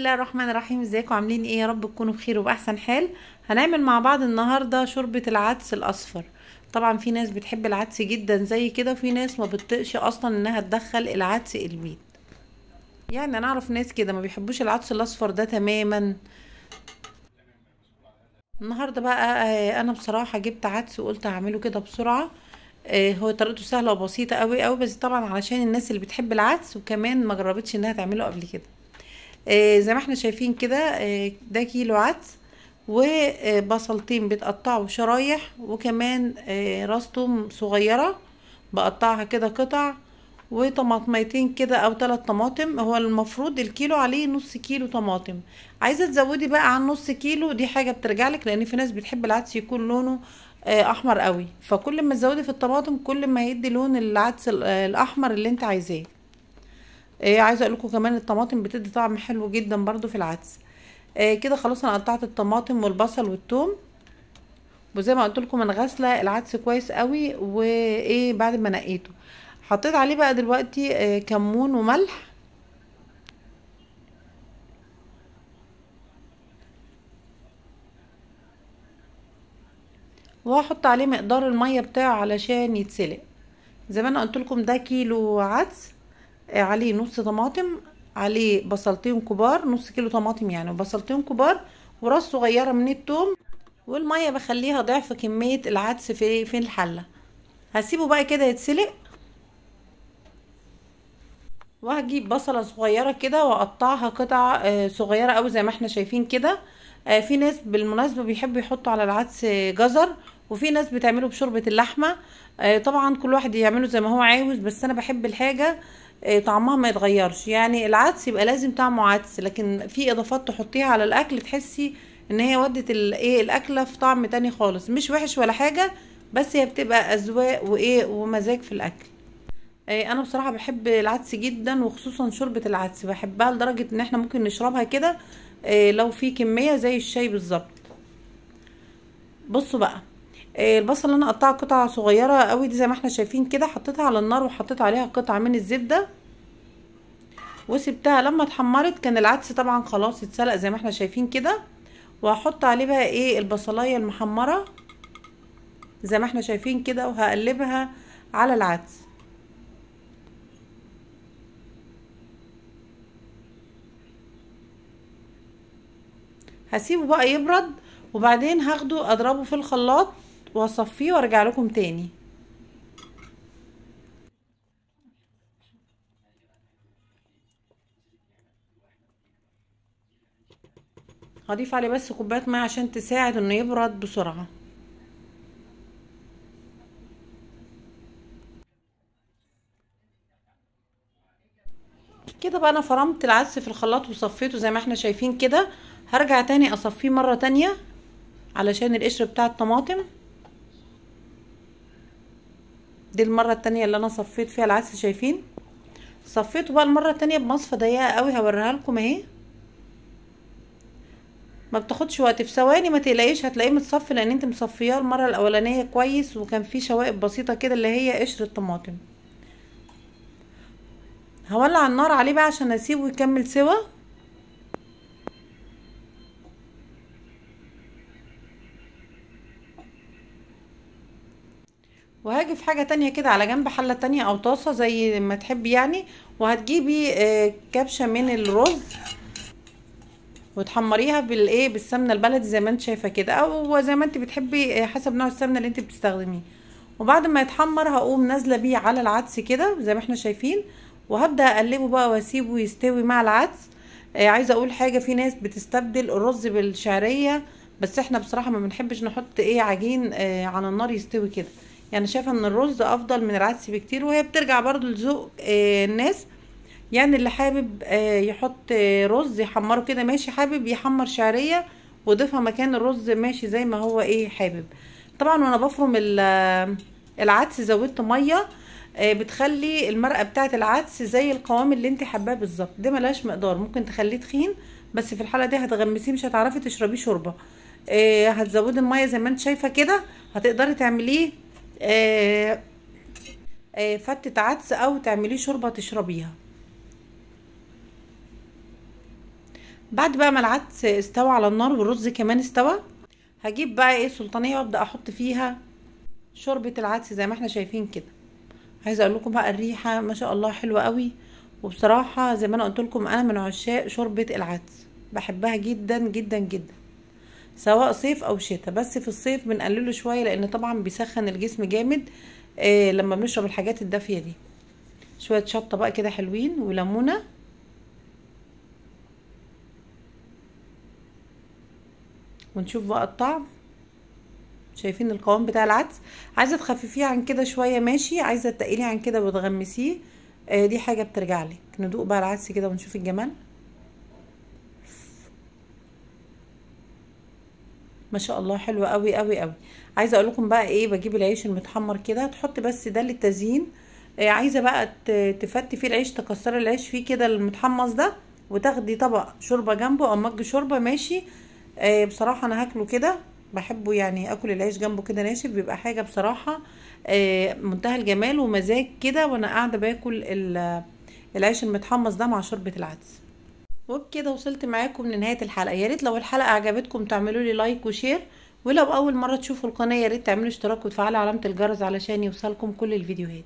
الله الرحمن الرحيم. ازيكم عاملين ايه؟ يا رب تكونوا بخير وباحسن حال. هنعمل مع بعض النهارده شوربة العدس الاصفر. طبعا في ناس بتحب العدس جدا زي كده، وفي ناس ما بتطيقش اصلا انها تدخل العدس البيت. يعني انا اعرف ناس كده ما بيحبوش العدس الاصفر ده تماما. النهارده بقى انا بصراحة جبت عدس وقلت هعمله كده بسرعة. هو طريقته سهلة وبسيطة قوي قوي، بس طبعا علشان الناس اللي بتحب العدس وكمان ما جربتش انها تعمله قبل كده. زي ما احنا شايفين كده، ده كيلو عدس وبصلتين بتقطعوا شرايح، وكمان راس توم صغيرة بقطعها كده قطع، وطماطميتين كده او 3 طماطم. هو المفروض الكيلو عليه نص كيلو طماطم، عايزه تزودي بقى عن نص كيلو دي حاجة بترجعلك، لان في ناس بتحب العدس يكون لونه احمر قوي، فكل ما تزودي في الطماطم كل ما هيدي لون العدس الاحمر اللي انت عايزاه. عايزه اقول لكم كمان الطماطم بتدي طعم حلو جدا برضو في العدس. كده خلاص انا قطعت الطماطم والبصل والثوم، وزي ما قلت لكم انا غاسله العدس كويس قوي، وايه بعد ما نقيته حطيت عليه بقى دلوقتي كمون وملح. وهحط عليه مقدار المية بتاعه علشان يتسلق. زي ما انا قلت لكم ده كيلو عدس عليه نص طماطم، عليه بصلتين كبار، نص كيلو طماطم يعني، وبصلتين كبار وراس صغيرة من الثوم، والمية بخليها ضعف كمية العدس في الحلة. هسيبه بقى كده يتسلق. وهجيب بصله صغيرة كده واقطعها قطع صغيرة قوي زي ما احنا شايفين كده. في ناس بالمناسبة بيحبوا يحطوا على العدس جزر، وفي ناس بتعمله بشوربه اللحمة. طبعا كل واحد يعمله زي ما هو عاوز، بس انا بحب الحاجة طعمها ما يتغيرش. يعني العدس يبقى لازم طعمه عدس، لكن في اضافات تحطيها على الاكل تحسي ان هي ودت الايه الاكلة في طعم تاني خالص، مش وحش ولا حاجة، بس هي بتبقى اذواق وايه ومزاج في الاكل. انا بصراحة بحب العدس جدا، وخصوصا شوربة العدس بحبها لدرجة ان احنا ممكن نشربها كده لو في كمية زي الشاي بالظبط. بصوا بقى البصل اللي انا قطعها قطع صغيرة قوي دي زي ما احنا شايفين كده، حطيتها على النار وحطيت عليها قطعه من الزبدة وسبتها لما اتحمرت. كان العدس طبعا خلاص اتسلق زي ما احنا شايفين كده، وهحط عليه بقى ايه البصلايه المحمره زي ما احنا شايفين كده، وهقلبها على العدس. هسيبه بقى يبرد، وبعدين هاخده اضربه في الخلاط واصفيه وارجع لكم تاني. هضيف عليه بس كوباية مية عشان تساعد انه يبرد بسرعة. كده بقى انا فرمت العدس في الخلاط وصفيته زي ما احنا شايفين كده. هرجع تاني اصفيه مرة تانية علشان القشر بتاع الطماطم. دي المرة التانية اللي انا صفيت فيها العدس، شايفين صفيته بقى المرة التانية بمصفى ضيقه قوي هوريها لكم اهي، ما بتاخدش وقت، في ثواني ما تقلقيش هتلاقيه متصفي، لان انت مصفياه المرة الاولانية كويس وكان فيه شوائب بسيطة كده اللي هي قشر الطماطم. هولع النار عليه بقى عشان اسيبه يكمل سوا. وهاجي في حاجة تانية كده على جنب، حلة تانية او طاسة زي ما تحبي يعني، وهتجيبي كبشة من الرز وتحمريها بالايه بالسمنة البلدي زي ما انت شايفة كده، او زي ما انت بتحبي حسب نوع السمنة اللي انت بتستخدميه. وبعد ما يتحمر هقوم نازلة بيه على العدس كده زي ما احنا شايفين، وهبدأ اقلبه بقى واسيبه يستوي مع العدس. عايزة اقول حاجة، في ناس بتستبدل الرز بالشعرية، بس احنا بصراحة ما بنحبش نحط ايه عجين على النار يستوي كده، يعني شايفه ان الرز افضل من العدس بكتير، وهي بترجع برضو لذوق الناس. يعني اللي حابب يحط رز يحمره كده ماشي، حابب يحمر شعرية ويضيفها مكان الرز ماشي، زي ما هو ايه حابب. طبعا وانا بفرم العدس زودت مية بتخلي المرقه بتاعه العدس زي القوام اللي انت حباه بالظبط، ده ملهاش مقدار، ممكن تخليه تخين، بس في الحالة دي هتغمسيه مش هتعرفي تشربيه شوربة. هتزودي المية زي ما انت شايفه كده، هتقدري تعمليه فتة عدس او تعمليه شوربة تشربيها. بعد بقى ما العدس استوى على النار والرز كمان استوى، هجيب بقى ايه سلطانيه وابدا احط فيها شوربة العدس زي ما احنا شايفين كده. عايزه اقول لكم بقى الريحة ما شاء الله حلوة قوي، وبصراحة زي ما انا قلت لكم انا من عشاق شوربة العدس، بحبها جدا جدا جدا سواء صيف او شتاء، بس في الصيف بنقلله شوية لان طبعا بيسخن الجسم جامد لما بنشرب الحاجات الدافيه دي. شوية شطه بقى كده حلوين وليمونه، ونشوف بقى الطعم. شايفين القوام بتاع العدس؟ عايزه تخففيه عن كده شوية ماشي، عايزه تقليه عن كده وتغمسيه، دي حاجة بترجع لك. ندوق بقى العدس كده ونشوف الجمال. ما شاء الله حلو قوي قوي قوي. عايزه اقول لكم بقى ايه، بجيب العيش المتحمر كده، تحط بس ده للتزيين، عايزه بقى تفتي فيه العيش، تكسري العيش فيه كده المتحمص ده، وتاخدي طبق شوربة جنبه او مج شوربة ماشي. بصراحة انا هاكله كده، بحبه يعني اكل العيش جنبه كده ناشف، بيبقى حاجة بصراحة منتهى الجمال ومزاج كده وانا قاعدة باكل العيش المتحمص ده مع شوربة العدس. وبكده وصلت معاكم لنهاية الحلقة. يا ريت لو الحلقة عجبتكم تعملوا لي like و share، ولو اول مرة تشوفوا القناة يا ريت تعملوا اشتراك وتفعلوا علامة الجرس علشان يوصلكم كل الفيديوهات.